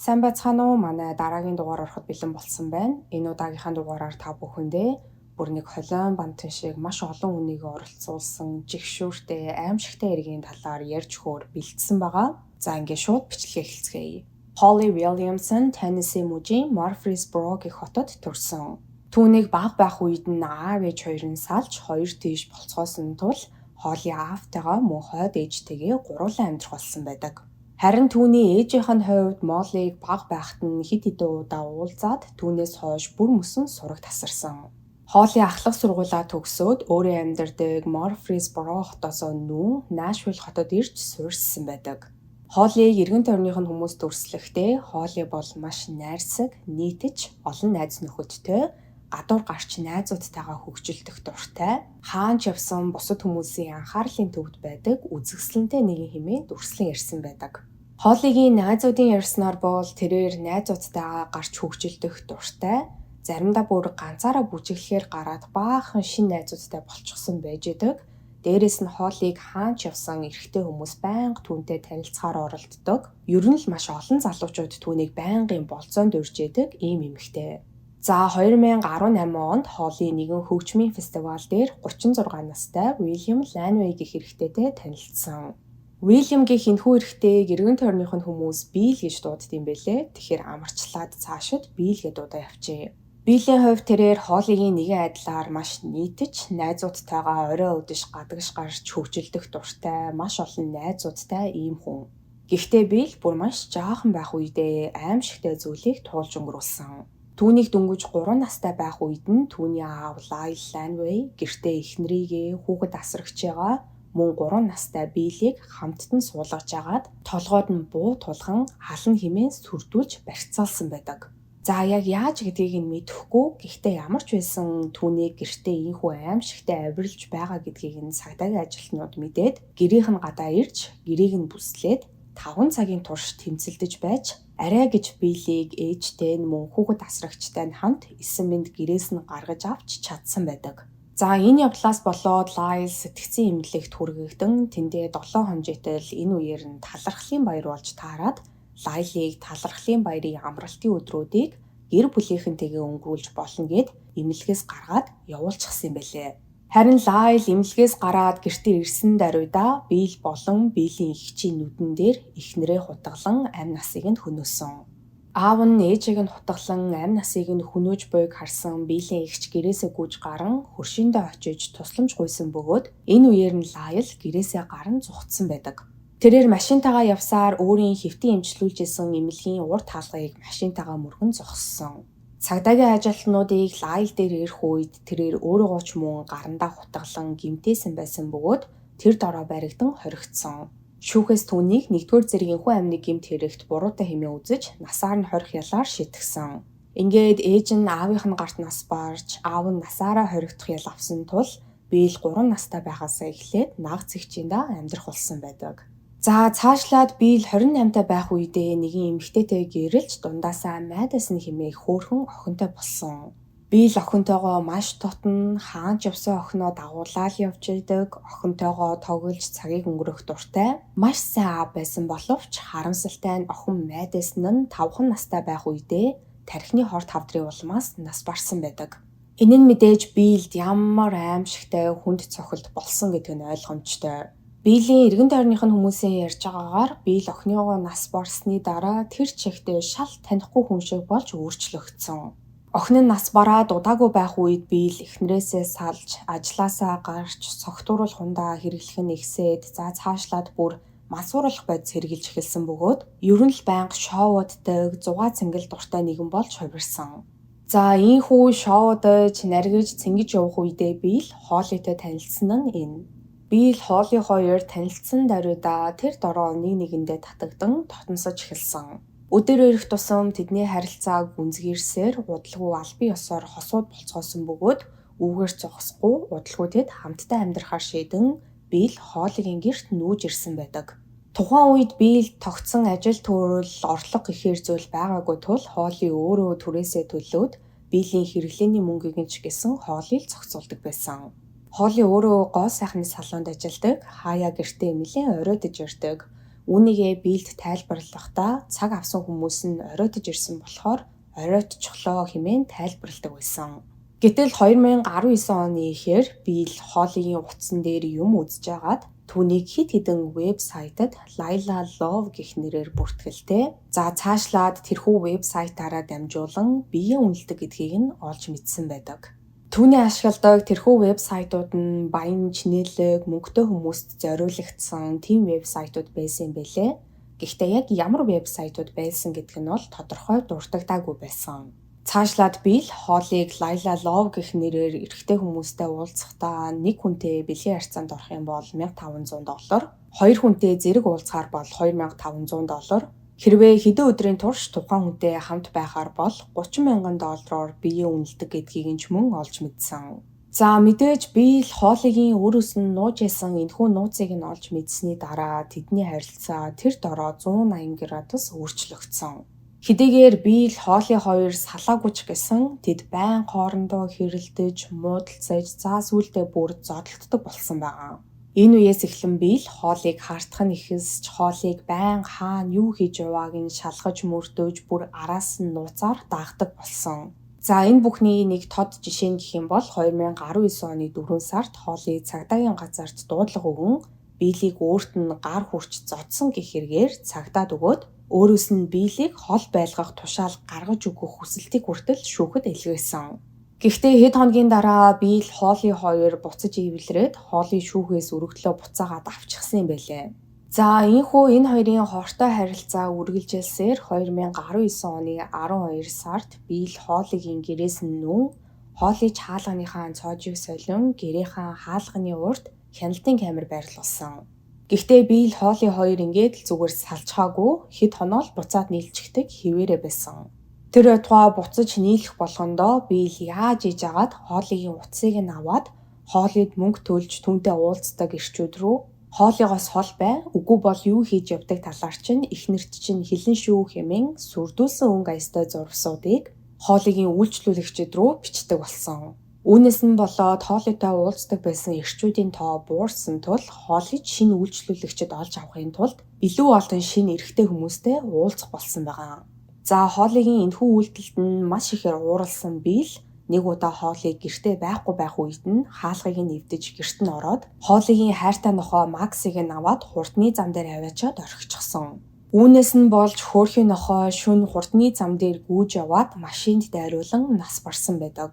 Сайн байцгаана уу? Манай дараагийн дугаар ороход бэлэн болсон байна. Энэ удаагийнхаа дугаараар та бүхэндээ бүр нэг холион бантан шиг маш олон хүнийг оролцуулсан жигшүүртэй аимшигтай хэргийн талаар ярьж өгөхөөр бэлдсэн байгаа. За, ингээд шууд бичлэгээ эхэлцгээе. Holly Williamson Tennessee мужийн Murfreesboro гэх хотод төрсөн. Түүнийг бага байх үед нь аав ээж хоёр нь салж, хоёр тийш болцгоосон тул Holly аавтайгаа мөн хойд ээжтэйгээ гурвуулан амьдрах болсон байдаг. Харин түүний ээжийнх нь хувьд Моллиг бага байхад нь хэд хэдэн удаа уулзаад, түүнээс хойш бүр мөсөн сураг тасарсан. Холли ахлах сургуулаа төгсөөд өөрөө амьдардаг Murfreesboro хотоосоо нүүн Nashville хотод ирж суурьшсан байдаг. Холлиг эргэн тойрных нь хүмүүс дүрслэхдээ Холли бол маш найрсаг, нийтэж, олон найз нөхөдтэй, гадуур гарч найзуудтайгаа хөгжилдөх дуртай, хаана ч явсан бусад хүмүүсийн анхаарлын төвд байдаг үзэсгэлэнтэй нэгэн хэмээн дүрслэн ярьсан байдаг. Холлигийн найзуудын ярьснаар бол тэрээр найзуудтайгаа гарч хөгжилдөх дуртай, заримдаа бүр ганцаараа бүжиглэхээр гараад баахан шинэ найзуудтай болчихсон байж байдаг. Дээрээс нь Холлиг хаана ч явсан эрэгтэй хүмүүс байнга түүнтэй танилцахаар оролддог. Ер нь л маш олон залуучууд түүнийг байнгын болзоонд урьж байдаг ийм эмэгтэй. За, 2018 онд Холли нэгэн хөгжмийн фестивал дээр 36 настай Уильям Ланвей гэх эрэгтэйтэй танилцсан. Уильям гэх энэхүү эрэгтэйг эргэн тойрных нь хүмүүс Билл гэж дууддаг юм билээ. Тэгэхээр амарчлаад цаашид Билл гэж дуудаа явчихъя. Биллийн хувьд тэрээр Холлигийн нэгэн адилаар маш нийтэж, найзуудтайгаа орой үдэш гадагш гарч хөгжилдөх дуртай, маш олон найзуудтай ийм хүн. Гэхдээ Билл бүр маш жаахан байх үедээ аймшигтай зүйлийг туулж өнгөрүүлсэн. Түүнийг дөнгөж 3 настай байх үед нь түүний аав Лайл Ланвей гэртээ эхнэрийгээ, хүүхэд асрагчаагаа мөн 3 настай Биллийг хамтад нь суулгаж байгаад толгойд нь буу тулган хална хэмээн сүрдүүлж барьцаалсан байдаг. За, яг яаж гэдгийг нь мэдэхгүй. Гэхдээ ямар ч байсан түүнийг гэртээ ийнхүү аймшигтай авиралж байгаа гэдгийг нь цагдаагийн ажилтнууд мэдээд, гэрийнх нь гадаа ирж, гэрийг нь бүслээд 5 цагийн турш тэмцэлдэж байж арай гэж Биллийг ээжтэй нь мөн хүүхэд асрагчтай нь хамт 9 мэнд гэрээс нь гаргаж авч чадсан байдаг. За, энэ явдлаас болоод Лайл сэтгцийн эмнэлэгт хүргэгдэн, тэндээ 7 хоножитол энэ үеэр нь талархлын баяр болж таарад Лайлыг талархлын баярын амралтын өдрүүдийг гэр бүлийнхэнтэйгээ өнгөрүүлж болно гээд эмнэлгээс гаргаад явуулчихсан юм билээ. Харин Лайл эмнэлгээс гараад гэртээ ирсэн даруйдаа Билл болон Биллийн эгчийн нүдэн дээр эхнэрээ хутгалан амь насыг нь хөнөөсөн. Аав нь ээжийг нь хутгалан амь насыг нь хөнөөж буйг харсан Биллийн эгч гэрээсээ гүйж гаран хөршиндөө очиж тусламж гуйсан бөгөөд энэ үеэр нь Лайл гэрээсээ гаран зугтсан байдаг. Тэрээр машинтайгаа явсаар өөрийн хэвтэн эмчлүүлж исэн эмнэлгийн урд хаалгыг машинтайгаа мөргөн зогссон. Цагдаагийн ажилтнуудыг Лайл дээр ирэх үед тэрээр өөрийгөө ч мөн гарандаа хутгалан гэмтээсэн байсан бөгөөд тэр дороо баригдан хоригдсон. Шүүхээс түүнийг нэгдүгээр зэргийн хүн амны гэмт хэрэгт буруутай хэмээн үзэж, насаар нь хорих ялаар шийтгсэн. Ингээд ээж нь аавынх нь гарт нас барж, аав нь насаараа хоригдох ял авсан тул Билл 3 настай байхаасаа эхлээд нага цэгчиндээ амьдрах болсон байдаг. За, цаашлаад Билл 28 та байх үедээ нэгэн эмэгтэйтэй гэрэлж, дундаасаа Мэдисон хэмээх хөөрхөн охинтой болсон. Билл охинтойгоо маш дотно, хаана ч явсан охиноо дагуулаад явж байдаг, охинтойгоо тоглож цагийг өнгөрөөх дуртай. Маш сайн аав байсан боловч харамсалтай нь охин Мэдисон нь 5 настай байх үедээ тархины хор тавдрын улмаас нас барсан байдаг. Энэ нь мэдээж Биллд ямар аймшигтай хүнд цохилт болсон гэдэг нь ойлгомжтой. Биллийн эргэн тойрных нь хүмүүсийн ярьж байгаагаар Билл охиныгоо нас барсны дараа тэр чигтээ шал танихгүй хүн шиг болж өөрчлөгдсөн. Охин нь нас бараад удаагүй байх үед Билл эхнэрээсээ салж, ажлаасаа гарч, согтууруулах хундаа хэрэглэх нь ихсээд, за цаашлаад бүр мансууруулах бодис хэрэглэж эхэлсэн бөгөөд ер нь л байнга шоуддаг, зугаа цэнгэл дуртай нэгэн болж хувирсан. За, ийнхүү шоудаж, наргиж, цэнгэж явах үедээ Билл Холлитой танилцсан нь энэ. Билл Холли хоёр танилцсан даруйдаа тэр дороо нэг нэгэндээ татагдан дотносож эхэлсэн. Өдөр ирэх тусам тэдний харилцаа гүнзгийрсээр удалгүй албан ёсоор хосууд болцгоосон бөгөөд үүгээр зогсохгүй удалгүй тэд хамтдаа амьдрахаар шийдэн Билл Холлигийн гэрт нүүж ирсэн байдаг. Тухайн үед Билл тогтсон ажил төрөл, орлого гэхээр зүйл байгаагүй тул Холли өөрөө түрээсээ төлөөд, Биллийн хэрэглээний мөнгийг нь ч гэсэн Холли л зохицуулдаг байсан. Холли өөрөө гоо сайхны салонд ажилладаг, хаяа гэртээ нэлээн оройтож ирдэг. Үүнийгээ Биллд тайлбарлахдаа цаг авсан хүмүүс нь оройтож ирсэн болохоор оройтчихлоо хэмээн тайлбарладаг байсан. Гэтэл 2019 оны эхээр Билл Холлигийн утсан дээр юм үзэж байгаад түүнийг хэд хэдэн вебсайтад Layla Love гэх нэрээр бүртгэлтэй. За, цаашлаад тэрхүү вебсайтаараа дамжуулан биеэ үнэлдэг гэдгийг нь олж мэдсэн байдаг. Түүний ашигладаг тэрхүү вебсайтууд нь баян, чинээлэг, мөнгөтэй хүмүүст зориулагдсан тийм вебсайтууд байсан юм билээ. Гэхдээ яг ямар вебсайтууд байсан гэдг нь бол тодорхой дурддагдаагүй байсан. Цаашлаад Билл Холлиг Layla Love гэх нэрээр эрэгтэй хүмүүстэй уулзахдаа нэг хүнтэй бэлгийн харьцаанд орох юм бол 1500 доллар, хоёр хүнтэй зэрэг уулзахаар бол 2500 доллар, хэрвээ хэдэн өдрийн турш тухайн хүнтэй хамт байхаар бол 30 мянган доллараар биеэ үнэлдэг гэдгийг нь ч мөн олж мэдсэн. За, мэдээж Билл Холлигийн өөрөөс нь нууж ясан энэхүү нууцыг нь олж мэдсэний дараа тэдний харилцаа тэр дороо 180 градус өөрчлөгдсөн. Хэдийгээр Билл, Холли хоёр салаагүй ч гэсэн тэд байн хоорондоо хэрэлдэж, муудалцаж, за сүүлдээ бүр зодолддог болсон байгаа. Энэ үеэс эхлэн Билл Холлиг хардах нь ихэсч, Холлиг байн хаана юу хийж явааг нь шалгаж мөрдөж, бүр араас нь нууцаар дагдаг болсон. За, энэ бүхний нэг тод жишээ нь гэх юм бол 2019 оны 4 сард Холли цагдаагийн газарт дуудлага өгөн Биллийг өөрт нь гар хүрч зодсон гэх хэрэгээр цагдаад өгөөд өөрөөс нь Биллийг хол байлгах тушаал гаргаж өгөх хүсэлтийг хүртэл шүүхэд илгээсэн. Гэхдээ хэд хоногийн дараа Билл, Холли хоёр буцаж эвлэрээд Холли шүүхээс өргөдлөө буцаагаад авчихсан юм байлээ. За, ийнхүү энэ хоёрын хортой харилцаа үргэлжилсээр 2019 оны 12 сард Билл Холлигийн гэрээс нь нүүн Холли хаалганыхаа цоожийг солион гэрийнхаа хаалганы урд хяналтын камер байрлуулсан. Гэхдээ Билл, Холли хоёр ингээд л зүгээр салчхаагүй, хэд хоноо л буцаад нийлчихдэг хэвээрээ байсан. Тэр байтугай буцаж нийлэх болгондоо Билл яаж иж агаад Холлигийн утсыг нь аваад Холлид мөнгө төлж түүнтэй уулздаг эрчүүд рүү Холлигоос хол бай, үгүй бол юу хийж явдаг талаар чинь эхнэрт чинь хэлнэ шүү хэмээн сүрдүүлсэн өнгө аястай зурвасуудыг Холлигийн үйлчлүүлэгчид рүү бичдэг болсон. Үүнээс нь болоод Холлитой уулздаг байсан эрчүүдийн тоо буурсан тул Холлид шинэ үйлчлүүлэгчид олж авахын тулд илүү олон шинэ эрэгтэй хүмүүстэй уулзах болсон байгаа. За, Холлигийн энэхүү үйлдэлд нь маш ихээр ууралсан Билл нэг удаа Холлиг гэртээ байхгүй байх үед нь хаалгыг нь эвдэж гэрт нь ороод Холлигийн хайртай нохой Максыг нь аваад хурдны зам дээр аваачаад орхичихсон. Үүнээс нь болж хөөрхий нохой шөнө хурдны зам дээр гүйж яваад машинд дайруулан нас барсан байдаг.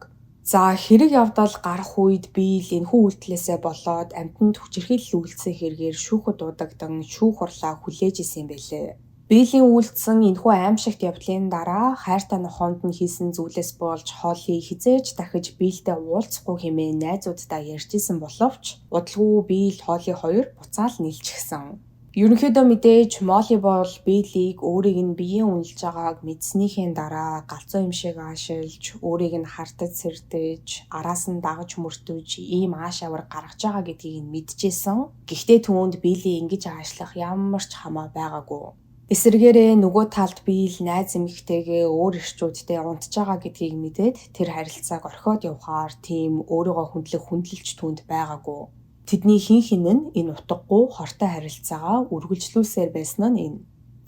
За, хэрэг явдал гарах үед Билл энэхүү үйлдэлээсээ болоод амьтанд хүчирхийлэл үйлдсэн хэрэгээр шүүхэд дуудагдан шүүх хурлаа хүлээж исэн юм байлээ. Биллийн үйлдсэн энэхүү аймшигт явдлын дараа хайртай нохойнд нь хийсэн зүйлээс болж Холли хэзээ ч дахиж Биллтэй уулзахгүй хэмээн найзууддаа ярьж исэн боловч удалгүй Билл, Холли хоёр буцаал нийлчихсэн. Ерөнхийдөө мэдээж Молли бол Биллийг өөрийг нь биеэ үнэлж байгааг мэдснийхээ дараа галзуу юм шиг аашилж, өөрийг нь хардаж сэрдэж, араас нь дагаж мөрдөж ийм ааш авир гаргаж байгаа гэдгийг нь мэдчихсэн. Гэхдээ түүнд Билли ингэж аашлах ямар ч хамаа байгаагүй. Эсрэгээрээ нөгөө талд Билл найз эмэгтэйгээ өөр эрчүүдтэй унтж байгаа гэдгийг мэдээд тэр харилцааг орхиод явахаар тийм өөрийгөө хүндлэх хүндлэлч түүнд байгаагүй. Тэдний хэн хэн нь энэ утгагүй хортой харилцаагаа үргэлжлүүлсээр байсан нь энэ.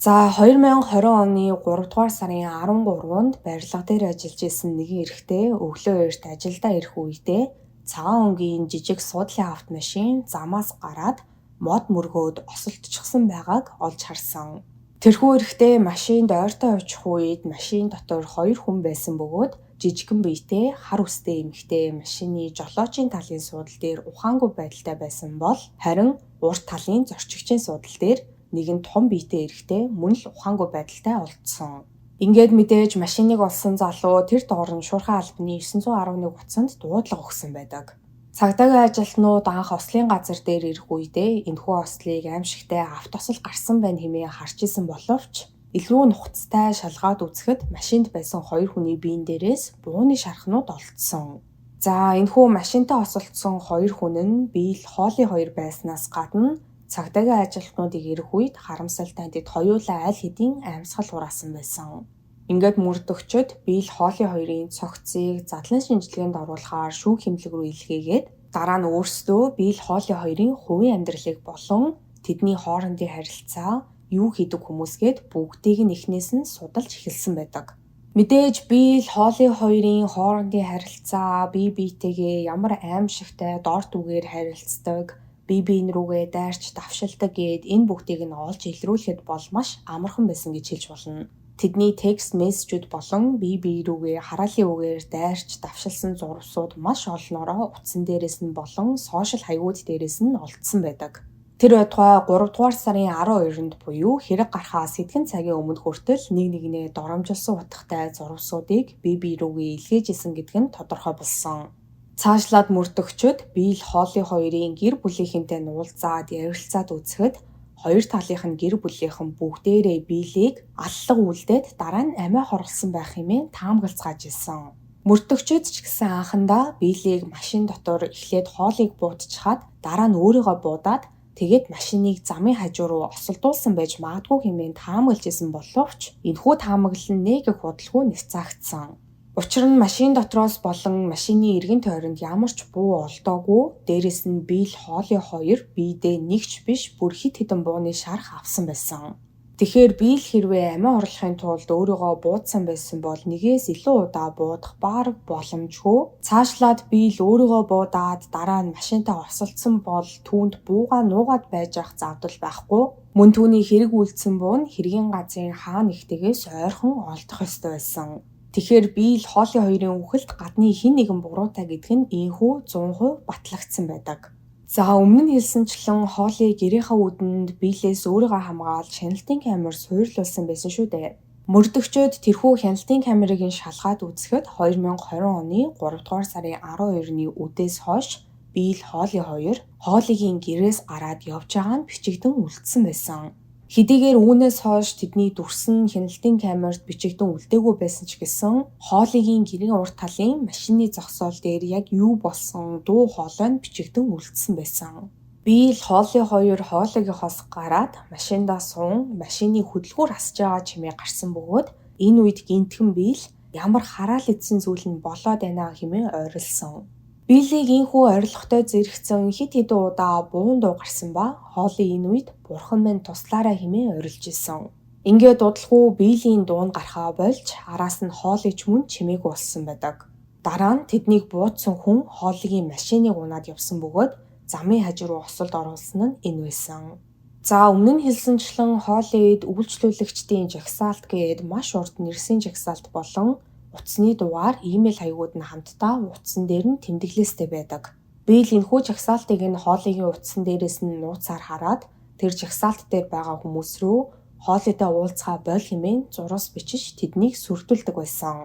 За, 2020 оны 3 дугаар сарын 13-нд барилга дээр ажиллаж исэн нэгэн эрэгтэй өглөө эрт ажилдаа ирэх үедээ цагаан өнгийн жижиг суудлын автомашин замаас гараад мод мөргөөд осолдчихсон байгааг олж харсан. Тэрхүү эрэгтэй машинд ойртой очих үед машин дотор хоёр хүн байсан бөгөөд жижигхэн биетэй, хар үстэй эмэгтэй машины жолоочийн талын суудал дээр ухаангүй байдалтай байсан бол харин урд талын зорчигчийн суудал дээр нэгэн том биетэй эрэгтэй мөн л ухаангүй байдалтай олдсон. Ингээд мэдээж машиныг олсон залуу тэр доор нь шуурхай албаны 911 утсанд дуудлага өгсөн байдаг. Цагдаагийн ажилтнууд анх ослын газар дээр ирэх үедээ энэхүү ослыг аймшигтай автосол гарсан байна хэмээн харж исэн боловч илүү нухацтай шалгаад үзэхэд машинд байсан хоёр хүний биен дээрээс бууны шархнууд олдсон. За, энэхүү машинтай осолдсон хоёр хүн нь Билл, Холли хоёр байснаас гадна цагдаагийн ажилтнуудыг ирэх үед харамсалтай нь тэд хоёулаа аль хэдийн амьсгал хураасан байсан. Ингээд мөрдөгчид Билл, Холли хоёрын цогцыг задлан шинжилгээнд оруулахаар шүүх хэмнэлэг рүү илгээгээд дараа нь өөрсдөө Билл, Холли хоёрын хувийн амьдралыг болон тэдний хоорондын харилцаа юу хийдэг хүмүүс гээд бүгдийг нь эхнээс нь судалж эхэлсэн байдаг. Мэдээж Билл Холли хоёрын хоорондын харилцаа, бие биетэйгээ ямар аимшигтай дорд үгээр харилцдаг, бие биен рүүгээ дайрч давшилдаг гээд энэ бүгдийг нь олж илрүүлэхэд бол маш амархан байсан гэж хэлж болно. Тэдний text message үүд болон бие бие рүүгээ хараалын үгээр дайрч давшилсан зурвасууд маш олноороо утсан дээрээс нь болон social хаягууд дээрээс нь олдсон байдаг. Тэр байтугай 3 дугаар сарын 12-нд буюу хэрэг гарахаас хэдхэн цагийн өмнө хүртэл нэг нэгнээ доромжилсон утгатай зурвасуудыг бие бие рүүгээ илгээж исэн гэдэг нь тодорхой болсон. Цаашлаад мөрдөгчид Билл Холли хоёрын гэр бүлийнхэнтэй уулзаад ярилцаад үзэхэд хоёр талынх нь гэр бүлийнхэн бүгдээрээ Биллийг аллага үлдээд дараа нь амиа хорлосон байх хэмээн таамаглацгааж исэн. Мөрдөгчид ч гэсэн анхандаа Биллийг машин дотор эхлээд Холлиг буудчихаад дараа нь өөрийгөө буудаад тэгээд машиныг замын хажуу руу осолдуулсан байж магадгүй хэмээн таамаглаж исэн боловч энэхүү таамаглал нь нэг их удалгүй няцаагдсан. Учир нь машин дотроос болон машины эргэн тойронд ямар ч буу олдоогүй, дээрэс нь Билл Холли хоёр биедээ нэг ч биш бүр хэд хэдэн бууны шарх авсан байсан. Тэгэхээр Билл хэрвээ амиа хорлохын тулд өөрийгөө буудсан байсан бол нэгээс илүү удаа буудах бараг боломжгүй. Цаашлаад Билл өөрийгөө буудаад дараа нь машинтаа осолдсон бол түүнд буугаа нуугаад байж ах завдал байхгүй. Мөн түүний хэрэг үйлдсэн буу нь хэргийн газрын хаа нэгтээс ойрхон олдох ёстой байсан. Тэгэхээр Билл Холли хоёрын үхэлд гадны хэн нэгэн буруутай гэдг нь ийнхүү 100% батлагдсан байдаг. За өмнө нь хэлсэнчлэн Холли гэрийнхээ үүдэнд Биллээс өөрийгөө хамгаалж хяналтын камер суурилуулсан байсан шүү дээ. Мөрдөгчид тэрхүү хяналтын камерыг нь шалгаад үзэхэд 2020 оны 3 дугаар сарын 12-ны үдээс хойш Билл Холли хоёр Холлигийн гэрээс гараад явж байгаа нь бичигдэн үлдсэн байсан. Хэдийгээр үүнээс хойш тэдний дүрс нь хяналтын камерт бичигдэн үлдээгүй байсан ч гэсэн Холлигийн гэрийн урд талын машины зогсоол дээр яг юу болсон дуу хоолой нь бичигдэн үлдсэн байсан. Билл Холли хоёр Холлигийнхоос гараад машиндаа суун машины хөдөлгүүр асж байгаа чимээ гарсан бөгөөд энэ үед гэнэтхэн Билл ямар хараал эдсэн зүйл нь болоод байна хэмээн ойролсон. Биллийг ийнхүү орилготой зэрэгцэн хэд хэдэн удаа буун дуу гарсан ба Холли энэ үед бурхан минь туслаарай хэмээн орилж исэн. Ингээд удалгүй Биллийн дуу нь гарахаа болж араас нь Холли ч мөн чимээгүй болсон байдаг. Дараа нь тэднийг буудсан хүн Холлигийн машиныг унаад явсан бөгөөд замын хажуу руу осолд оруулсан нь энэ байсан. За өмнө нь хэлсэнчлэн Холлид үйлчлүүлэгчдийн жагсаалт гээд маш урт нэрсийн жагсаалт болон утасны дугаар, имэйл хаягууд нь хамтдаа утсан дээр нь тэмдэглээстэй байдаг. Билл энэхүү жагсаалтыг нь Холлигийн утсан дээрээс нь нууцаар хараад тэр жагсаалт дээр байгаа хүмүүс рүү Холлитой уулзахаа боль хэмээн зурвас бичиж тэднийг сүрдүүлдэг байсан.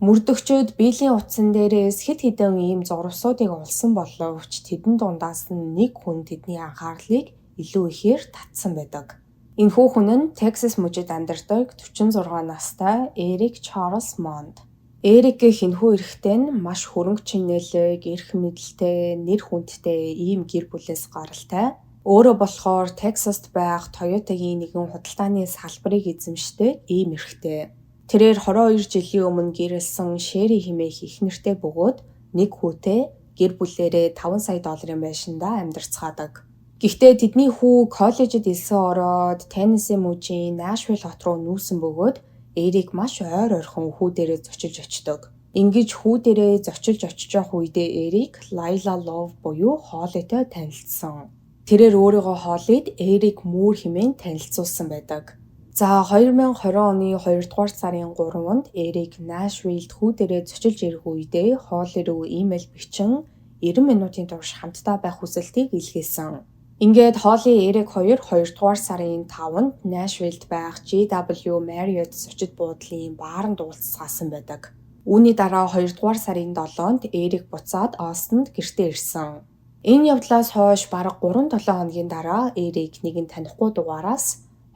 Мөрдөгчид Биллийн утсан дээрээс хэд хэдэн ийм зурвасуудыг олсон боловч тэдэн дундаас нь нэг хүн тэдний анхаарлыг илүү ихээр татсан байдаг. Энэхүү хүн нь Texas мужид амьдардаг 46 настай Эрик Чарльз Монд. Эрик гэх энэхүү эрэгтэй нь маш хөрөнгө чинээлэг, эрх мэдэлтэй, нэр хүндтэй ийм гэр бүлээс гаралтай. Өөрөө болохоор Texas-т байх Toyota-гийн нэгэн худалдааны салбарыг эзэмшдэг ийм эрэгтэй. Тэрээр 22 жилийн өмнө гэрлэсэн Шери хэмээх эхнэртэй бөгөөд нэг хүүтэй гэр бүлээрээ 5 сая долларын байшиндаа амьдарцгаадаг. Гэхдээ тэдний хүү коллежид элсэн ороод Теннесси мужийн Нашвилл хот руу нүүсэн бөгөөд Эрик маш ойр ойрхон хүү дээрээ зочилж очдог. Ингэж хүү дээрээ зочилж очиж явах үедээ Эрик Лайла Лов буюу Холлитой танилцсан. Тэрээр өөрийгөө Холлид Эрик Мүүр хэмээн танилцуулсан байдаг. За 2020 оны 2 дугаар сарын 3-нд Эрик Нашвиллд хүү дээрээ зочилж ирэх үедээ Холли рүү имэйл бичин 90 минутын турш хамтдаа байх хүсэлтийг илгээсэн. Ингээд Холли Эрик хоёр 2 дугаар сарын 5-нд Нашвиллд байх JW Marriott зочид буудлын бааранд уулзцаасан байдаг. Үүний дараа 2 дугаар сарын 7-нд Эрик буцаад Остинд гэртээ ирсэн. Энэ явдлаас хойш бараг 3-7 хоногийн дараа Эрик нэгэн танихгүй дугаараас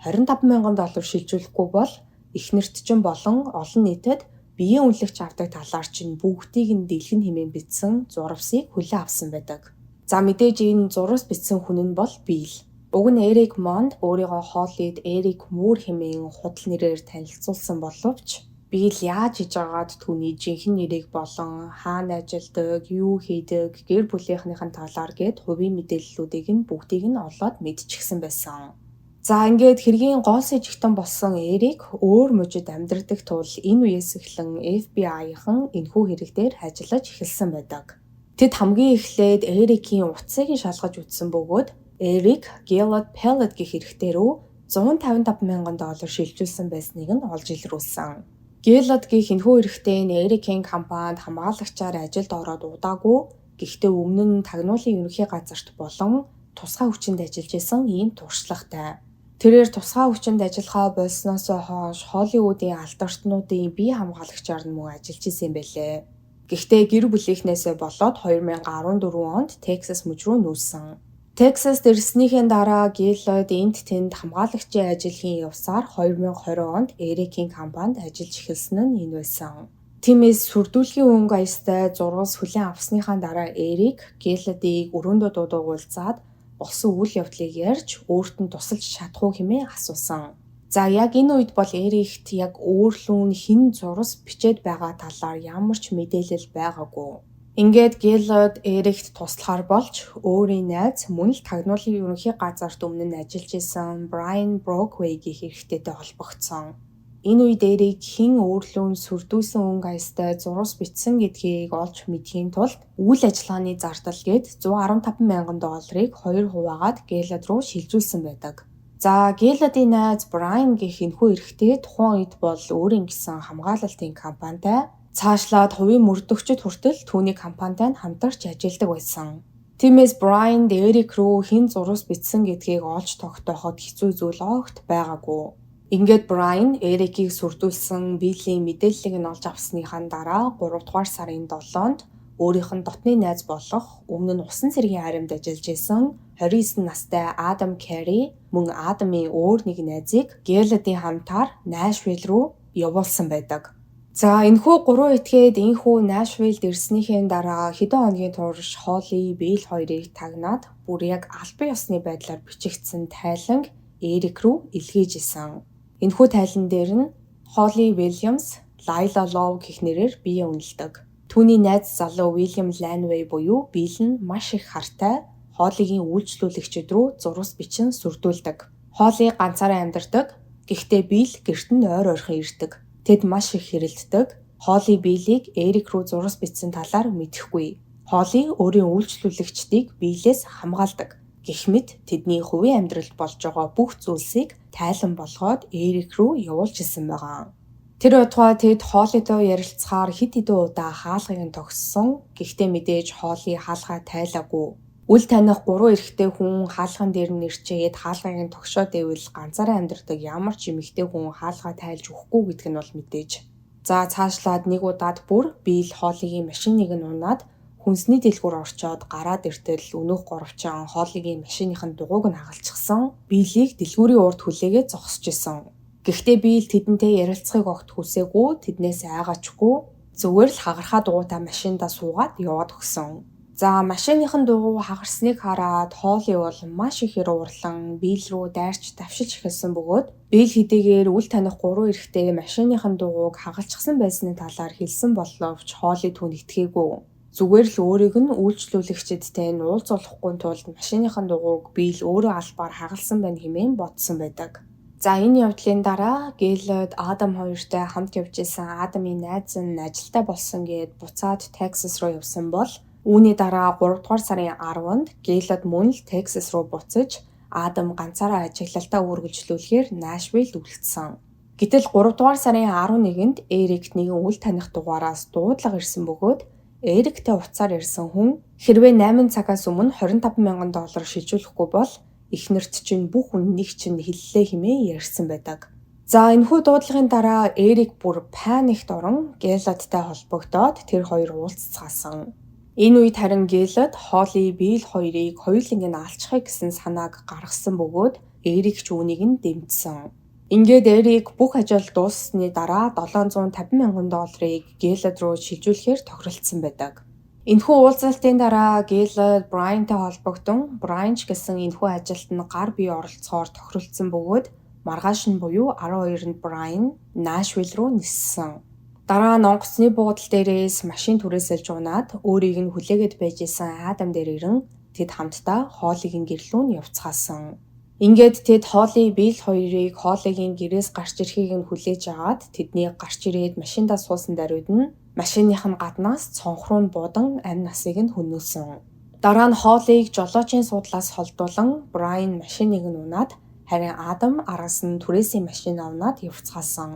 25 мянган доллар шилжүүлэхгүй бол эхнэрт чинь болон олон нийтэд биеийн үнэлэгч авдаг талаар чинь бүгдийг нь дэлгэн хэмээн бичсэн зурвасыг хүлээн авсан байдаг. За мэдээж энэ зурвас бичсэн хүн нь бол Билл. Уг нь Эрик Монд өөрийгөө Холлид Эрик Мүүр хэмээн худал нэрээр танилцуулсан боловч Билл яаж хийж байгаад түүний жинхэнэ нэрийг болон хаана ажилладаг, юу хийдэг, гэр бүлийнхнийх нь талаар гээд хувийн мэдээллүүдийг нь бүгдийг нь олоод мэдчихсэн байсан. За, ингээд хэргийн гол сэжигтэн болсон Эрик өөр мужид амьдардаг тул энэ үеэс эхлэн FBI-хан энэхүү хэрэг дээр ажиллаж эхэлсэн байдаг. Тэд хамгийн эхлээд Эрикийн утсыг нь шалгаж үзсэн бөгөөд Эрик Gillard Pellet гэх эрэгтэй рүү 155 мянган доллар шилжүүлсэн байсныг нь олж илрүүлсэн. Gillard гэх энэхүү эрэгтэй нь Эрикийн компанид хамгаалагчаар ажилд ороод удаагүй, гэхдээ өмнө нь тагнуулын ерөнхий газарт болон тусгай хүчинд ажиллаж исэн ийм туршлагатай. Тэрээр тусгай хүчинд ажиллахаа болсноос хойш Холливуудын алдартнуудын бие хамгаалагчаар нь мөн ажиллаж исэн юм байлээ. Гэхдээ гэр бүлийнхнээсээ болоод 2014 онд Texas мужи руу нүүсэн. Texas ирснийхээ дараа Gillard энд тэнд хамгаалагчийн ажил хийн явсаар 2020 онд Эрикийн компанид ажиллаж эхэлсэн нь энэ байсан. Тиймээс сүрдүүлгийн өнгө аястай зурвас хүлээн авсныхаа дараа Эрик Gillard-ыг өрөөндөө дуудаж уулзаад болсон үйл явдлыг ярьж, өөрт нь тусалж чадах уу хэмээн асуусан. За, яг энэ үед бол Эрикт яг өөрлөн хэн зурвас бичээд байгаа талаар ямар ч мэдээлэл байгаагүй. Ингээд Gillard Эрикт туслахаар болж өөрийн найз, мөн л тагнуулын ерөнхий газарт өмнө нь ажиллаж исэн Brian Brockway гэх эрэгтэйтэй холбогдсон. Энэ үед Эрик хэн өөрлөн сүрдүүлсэн өнгө аястай зурвас бичсэн гэдгийг олж мэдэхийн тулд үйл ажиллагааны зардал гээд 115 мянган долларыг хоёр хуваагаад Gillard руу шилжүүлсэн байдаг. За, Gillard-ийн найз Brian гэх энэхүү эрэгтэй тухайн үед бол өөрийн гэсэн хамгаалалтын компанитай, цаашлаад хувийн мөрдөгчид хүртэл түүний компанитай нь хамтарч ажилладаг байсан. Тиймээс Brian Эрик рүү хэн зурвас бичсэн гэдгийг олж тогтооход хэцүү зүйл огт байгаагүй. Ингээд Брайан Эрикийг сүрдүүлсэн Биллийн мэдээллийг нь олж авсныхаа дараа 3 дугаар сарын 7-нд өөрийнх нь дотны найз болох, өмнө нь усан цэргийн харимд ажиллаж исэн 29 настай Адам Карри мөн Адамын өөр нэг найзыг Гелладийн хамтаар Нашвилл руу явуулсан байдаг. За, энэхүү гурван этгээд энэхүү Нашвиллд ирснийхээ дараа хэдэн хоногийн турш Холли, Билл хоёрыг тагнаад бүр яг албан ёсны байдлаар бичигдсэн тайланг Эрик рүү илгээж исэн. Энэхүү тайлан дээр нь Холли Williams, Лайла Лов гэх нэрээр бие үнэлдэг. Түүний найз залуу Уильям Ланвей буюу Билл нь маш их хартай Холлигийн үйлчлүүлэгчид рүү зурвас бичин сүрдүүлдэг. Холли ганцаараа амьдардаг. Гэхдээ Билл гэрт нь ойр ойрхон ирдэг. Тэд маш их хэрэлддэг. Холли Биллийг Эрик рүү зурвас бичсэн талаар мэдэхгүй. Холли өөрийн үйлчлүүлэгчдийг Биллээс хамгаалдаг гэх мэт тэдний хувийн амьдралд болж байгаа бүх зүйлсийг тайлан болгоод Эрик рүү явуулж исэн байгаа. Тэр байтугай тэд Холлитой ярилцахаар хэд хэдэн удаа хаалгыг нь тогссон. Гэхдээ мэдээж Холли хаалгаа тайлаагүй. Үл таних гурван эрэгтэй хүн хаалган дээр нь ирчээд хаалгыг нь тогшоод ивэл ганцаараа амьдардаг ямар ч эмэгтэй хүн хаалгаа тайлж өгөхгүй гэдг нь бол мэдээж. За, цаашлаад нэг удаад бүр Билл Холлигийн машиныг нь унаад хүнсний дэлгүүр орчоод гараад иртэл өнөөх гуравчаан Холлигийн машиных нь дугуйг нь хагалчихсан. Биллийг дэлгүүрийн урд хүлээгээд зогсож исэн. Гэхдээ Билл тэдэнтэй ярилцахыг огт хүсээгүй, тэднээс айгаачгүй, зүгээр л хагархаа дугуйтай машиндаа суугаад яваад өгсөн. За, машиных нь дугуй хагарсныг хараад Холли бол маш ихээр уурлан Билл рүү дайрч давшиж эхэлсэн бөгөөд Билл хэдийгээр үл таних гурван эрэгтэй машиных нь дугуйг хагалчихсан байсны талаар хэлсэн боловч Холли түүнд итгээгүй. Зүгээр л өөрийг нь үйлчлүүлэгчидтэй нь уулзуулахгүй тулд машиных нь дугуйг Билл өөрөө албаар хагалсан байна хэмээн бодсон байдаг. За, энэ явдлын дараа Гейлод Адам хоёртой хамт явж исэн Адамын найз нь ажилтай болсон гээд буцаад Texas руу явсан бол үүний дараа 3 дугаар сарын 10-нд Гейлод мөн л Texas руу буцаж, Адам ганцаараа ажиглалтаа үргэлжлүүлэхээр Нашвиллд үлдсэн. Гэтэл 3 дугаар сарын 11-нд Эрикт нэгэн үл таних дугаараас дуудлага ирсэн бөгөөд Эриктэй утсаар ярьсан хүн хэрвээ 8 цагаас өмнө 25 мянган доллар шилжүүлэхгүй бол эхнэрт чинь бүх үннийг чинь хэллээ хэмээн ярьсан байдаг. За, энэхүү дуудлагын дараа Эрик бүр panic т орон Гелладтай холбогдоод тэр хоёр уулзцаасан. Энэ үед харин Геллад Холли, Билл хоёрыг хоёуланг нь алчихъя гэсэн санааг гаргасан бөгөөд Эрик ч үүнийг нь дэмжсэн. Ингээд Эрик бүх ажил дууссаны дараа 750 мянган долларыг Геллад руу шилжүүлэхээр тохиролцсон байдаг. Энэхүү уулзалтын дараа Гейлод Брайантай холбогдсон, Брайан ч гэсэн энэхүү ажилд нь гар бие оролцохоор тохиролцсон бөгөөд маргааш нь буюу 12-нд Брайан Нашвилл руу ниссэн. Дараа нь онгоцны буудал дээрээс машин түрээсэлж унаад өөрийг нь хүлээгээд байж исэн Адам дээр ирэн тэд хамтдаа Холлигийн гэр лүү нь явцгаасан. Ингээд тэд Холли, Билл хоёрыг Холлигийн гэрээс гарч ирэхийг нь хүлээж агаад тэдний гарч ирээд машиндаа суусан даруйд нь машиных нь гаднаас цонх руу нь буудан амь насыг нь хөнөөсөн. Дараа нь Холлиг жолоочийн суудлаас холдуулан Брайан машиныг нь унаад, харин Адам араас нь түрээсийн машин унаад явцгаасан.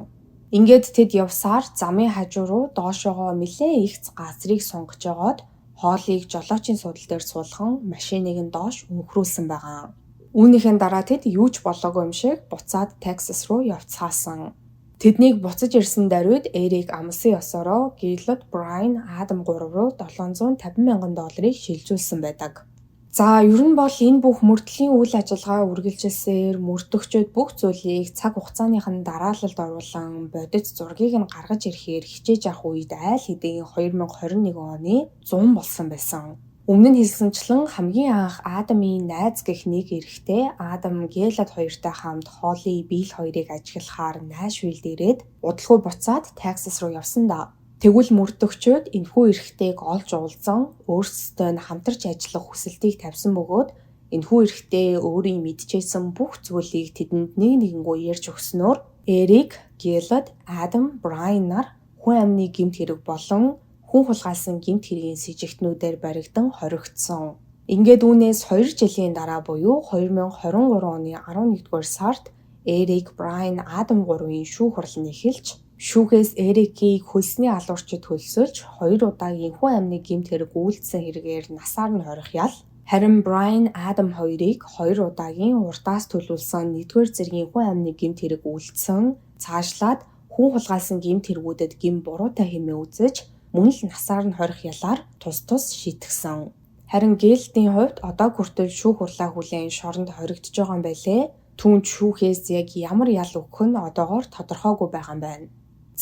Ингээд тэд явсаар замын хажуу руу доошоогоо нэлээн их газрыг сунгаж байгаад Холлиг жолоочийн суудал дээр суулган машиныг нь доош өнхрүүлсэн байгаа. Үүнийхэн дараа тэд юу ч болоогүй юм шиг буцаад Texas руу явцгаасан. Тэднийг буцаж ирсэн даруйд Эрик амласан ёсороо Гейлод, Брайан, Адам 3 руу 750 мянган долларыг шилжүүлсэн байдаг. За, ер нь бол энэ бүх мөрдлийн үйл ажиллагаа үргэлжилсээр мөрдөгчид бүх зүйлийг цаг хугацааных нь дараалалд оруулан бодит зургийг нь гаргаж ирэхээр хичээж авах үед айл хэдийн 2021 оны 100 болсон байсан. Өмнө нь хэлсэнчлэн, хамгийн анх Адамын найз гэх нэг эрэгтэй Адам, Гейлад хоёртой хамт Холли, Билл хоёрыг ажиглахаар Нашвиллд ирээд удалгүй буцаад Texas руу явсан да. Тэгвэл мөрдөгчид энэхүү эрэгтэйг олж уулзан өөрсдөө нь хамтарч ажиллах хүсэлтийг тавьсан бөгөөд энэхүү эрэгтэй өөрийн мэдчихсэн бүх зүйлийг тэдэнд нэг нэгэнгүү ярьж өгснөөр Эрик, Гейлад, Адам, Брайан нар хүн амны гэмт хэрэг болон хүн хулгайлсан гэмт хэргийн сэжигтнүүдээр баригдан хоригдсон. Ингээд үүнээс 2 жилийн дараа буюу 2023 оны 11-р сард Эрик, Брайан, Адам гурвын шүүх хурал нь эхэлж, шүүхээс Эрикийг хөлсний алуурчид хөлсөлж 2 удаагийн хүн амны гэмт хэрэг үйлдсэн хэрэгээр насаар нь хорих ял, харин Брайан, Адам хоёрыг 2 удаагийн урдаас төлөвлөсөн 1-р зэргийн хүн амны гэмт хэрэг үйлдсэн, цаашлаад хүн хулгайлсан гэмт хэрэгүүдэд гэм буруутай хэмээн үзэж мөн л насаар нь хорих ялаар тус тус шийтгсэн. Харин Гейлдийн хувьд одоо хүртэл шүүх хурлаа хүлээн шоронд хоригдож байгаа юм байлээ. Түүнд шүүхээс яг ямар ял өгөх нь одоогоор тодорхойгүй байгаа юм байна.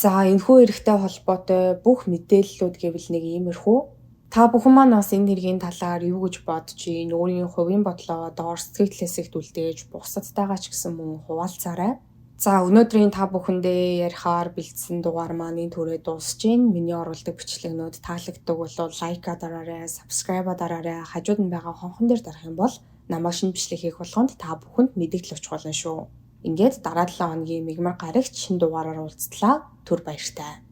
За, энэхүү эрэгтэй холбоотой бүх мэдээллүүд гэвэл нэг иймэрхүү. Та бүхэн маань бас энэ хэргийн талаар юу гэж бодож байна? Өөрийн хувийн бодлоо доор сэтгэгдэл хэсэгт үлдээж бусадтайгаа ч гэсэн мөн хуваалцаарай. За, өнөөдрийн та бүхэндээ ярихаар бэлдсэн дугаар маань энэ түрээ дуусж байна. Миний оруулдаг бичлэгнүүд таалагддаг бол like аа дараарай, subscribe дараарай. Хажууд нь байгаа хонхон дээр дарах юм бол намайг шинэ бичлэг хийх болгонд та бүхэнд мэдээлэл очих болно шүү. Ингээд дараа 7 хоногийн мягмар гарагт шинэ дугаараар уулзтлаа. Түр баяртай.